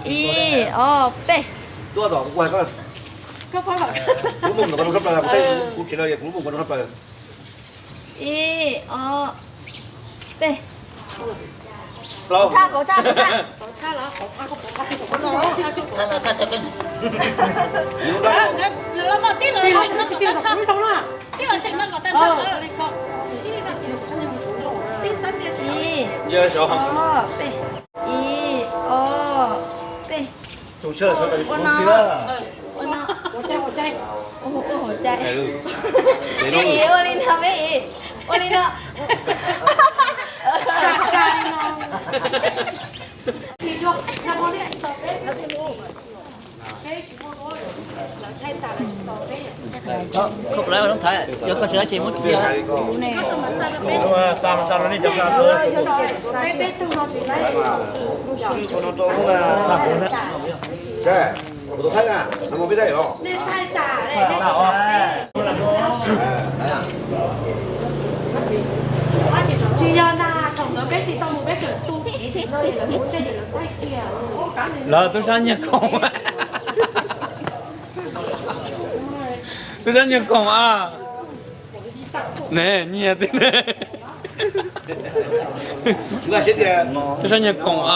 Ib, ob, peb. Tuaj tom kuv kuv hais koj, kuv mus ntawm koj rau sab plaws, kuv tsis los kuv mus koj rau sab plaws. Ib, ob, peb. Pauv tshaj, pauv tshaj, pauv tshaj. Ib, ob, peb. Ib, ob, peb. Ua no, ua no. Ua no. Peb ua li no, peb ua li no. Koj plab noob thaiv, yog koj tsis dab ces muab cia. Tsis yog na, thaum ntawd peb tsis tau mus, peb tseem tu kiv tim no, lawv muab tej lawv thaij kiag. Lawv tub sab nyiag khoom. Tub sab nyiag khoom a. Ne, nyiag tiag ne. Tub sab nyiag khoom a.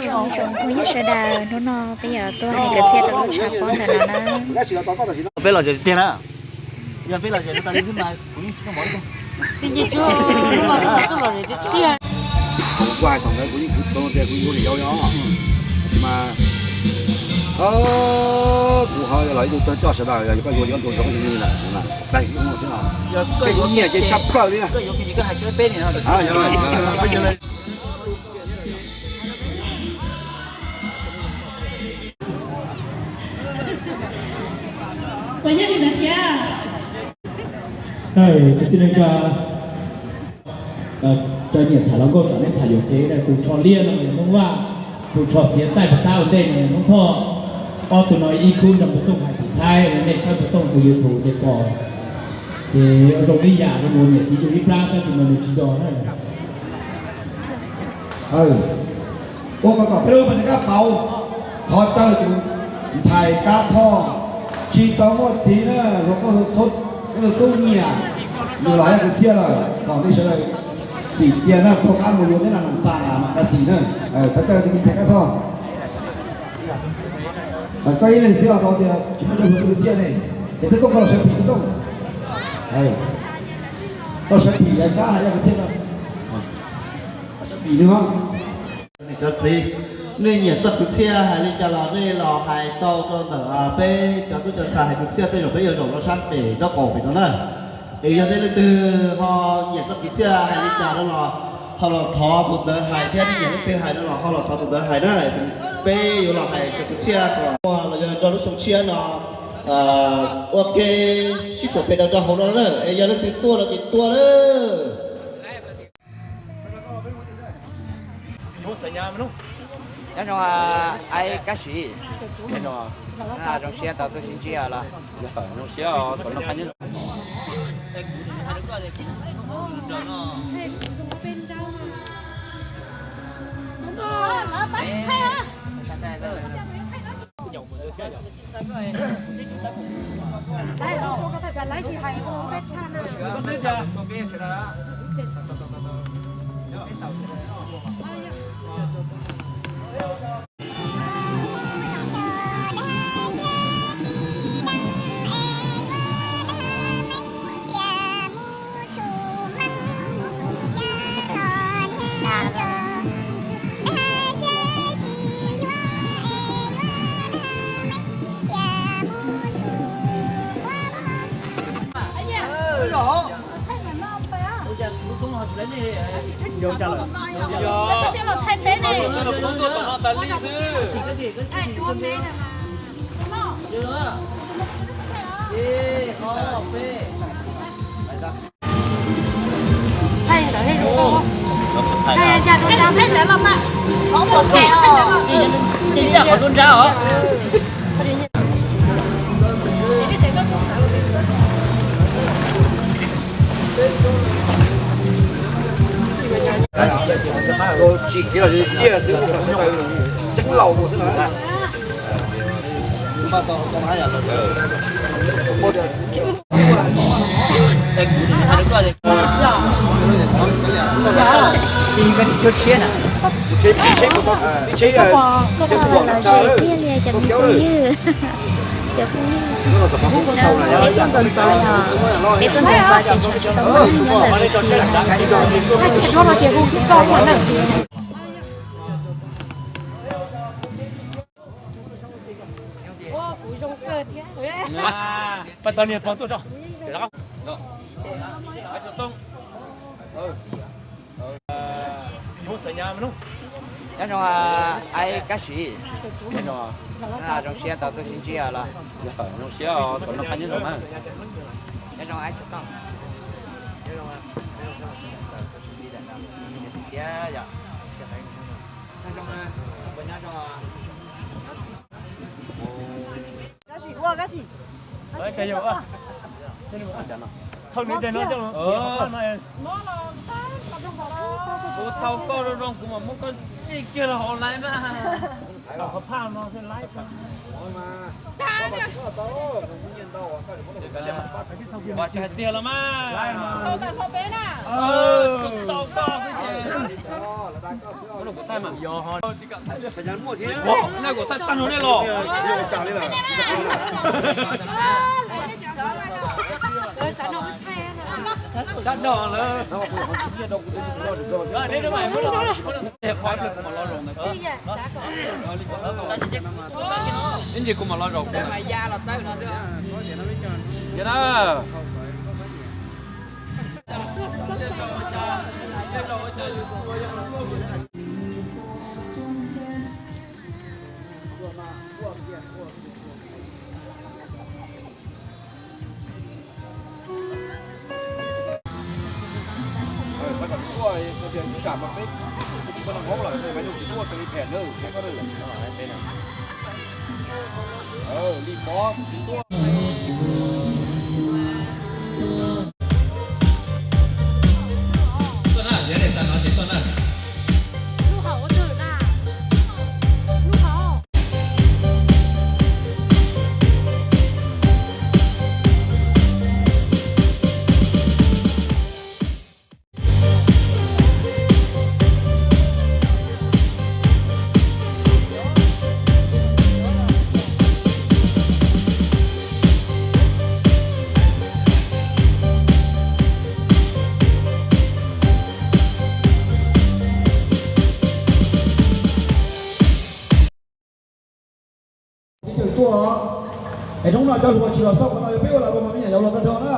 Zoo, zoo, phooj ywg sawv daws, hnub no peb yuav tuaj hais kwv txhiaj rau lub tshav pob ntawm no na. Peb los tiag na. Yog peb los tsis tau li xwb mas kuv yeej tsis tau mov li. Kuv kuj hais thaum ntawd kuv yeej khwv tau tias kuv yuav niam yau os. Mas kuv ho los ib tug tawg coj sawv daws, yog koj yuav yuav tus zoo li lawm, peb kuj nyiam ces tshaj plaws li na. Cov tij neej tsa, cov nyiam tham hluas nkauj tseem nej tham yuam kev, tus tsho liab no yog Hmoob Vaj, tus tsho xiav txaij puas tab ua ntej no yog Hmoob Thoj. Ob tug no ib khub nrog Npawg Tooj hais tim Thaib, nej txhawb Npawg Tooj tus YouTube ces pom. Ces zoo li yam zoo niam txiv yug ib plab tab sis mas nws tsis yog na. Ua kom kom peb lub me kab pauv, thov caw tus ntxhais Kab Thoj, tsis tau muaj txiv na, hluas nkauj txhua txhua tub nyiam, nws los yog kwv txhiaj lawm, kom nej sawv daws tim cia na, thov qab mus yuav neb na, nam xa na, nam xa xis na. Thov caw tus ntxhais Kab Thoj. Koj ib leeg xwb os, tias tsis muaj tus kwv txhiaj ne, ces Txawj Tooj koj los sawv phim Txawj Tooj. Koj sawv phim Kab hais yog kwv txhiaj no. Sawv phim no. Cov txiv, nej nyiam txoj kwv txhiaj hais li cas los nej los hais tau rau ntawm peb cov tub cov ntxhais hais kwv txhiaj tej zaum peb yuav zaum rau sab pem nraub qaum pem no na. Es yog nej leej twg ho nyiam txoj kwv txhiaj hais li cas no los ho los thov tus ntawd hais thiab, nej nyiam leej twg hais no los ho los thov tus ntawd hais na. Peb yuav los hais cov kwv txhiaj kom muaj los yog nrog lub xyoo tshiab no ua ke sib txuam pem rau hauv no na. Es yog leej twg tuaj no ces tuaj na. Nyob zoo aib Kab Sis, nyob zoo, zoo siab tau tuaj sib ntsib los. Thaij ntawd, thaij ntawd los mas. Thaij ntawd los mas. Thaij ntawd los mas. Qhov nruab nrab os. Tsis kiv los tiag xwb, tseeb laus xwb na. Peb tuaj ntxov ntxov yom, peb tuaj ntxov ntxov ces tsis tau nyob ntawm lub tiag. Pab tau niag pog tuaj tso. Nyob zoo, aib Kab Sis. Nyob zoo, zoo siab tau tuaj sib ntsib los? Zoo siab os, nyob zoo aib Tshaj Tooj. Nyob zoo, thiab yom. Nyob zoo, nyob zoo. Thauj nws tej no coj los. Kuv thauj koj zoo zoo kuv mam muab koj tsij kiag los hauv live mas. Hauv phaj no xwb live. Ua tsaug hais tiag los mas. Thauj koj xwb ces. Kuv thaij mas. Naj kuv thaij tag nrho nej los. Dab no lawm. Ib ntsis kuv mam los zaum kuv mam ya los txawb no xwb. Ces na. Tuaj na, yog nej xav hnov ces tuaj na. Tib cwm tuaj, es hnub no cov hluas tsis los xauj qhov no yog peb ua las pas mas me nyuam yaus los tag nrho na.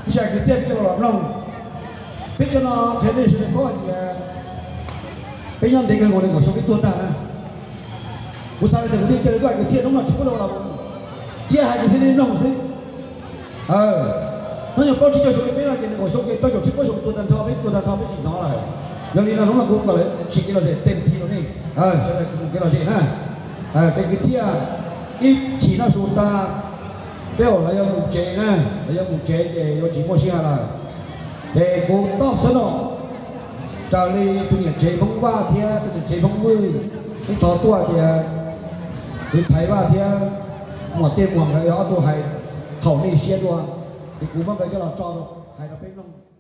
Ib sab kwv txhiaj peb cov los los mloog. Peb cov no qhia nej sawv daws paub hais tias peb nyob ntev kawg nkaus li, nkaum xyoo peb tuag tag na. Kuv xav hais tias kuv thiaj cia li tuaj hais kwv txhiaj, hnub no tsis pub lawv los, thiaj hais kwv txhiaj nej mloog xwb. Hnub nyoog plaub tsib caug xyoo li peb no ces nkaum xyoo ces plaub caug tsib puab xyoo tuag tag nrho, peb tuag tag nrho peb tsis hnov lawm. Yog li no hnub no kuv kom lawv tsim kev lom zem tej thi rau nej, sawv daws mus kev lom zem na. Peb kwv txhiaj ib chim noj su tag, Tej zaum lawv yuav mus tsev na, lawv yuav mus tsev ces yuav tsis muaj sij hawm lawm. Ces kuv toj xwb no, raws li tus niam tsev Hmoob Vaj thiab tus niam tsev Hmoob Vwj, ib thov tuaj tias Txiv Phaiv Vaj thiab Muam Tiaj Muas nkawd yog ob tug hais thaum nej siab dua, ces kuv muab nkawd coj los tso hais rau peb mloog.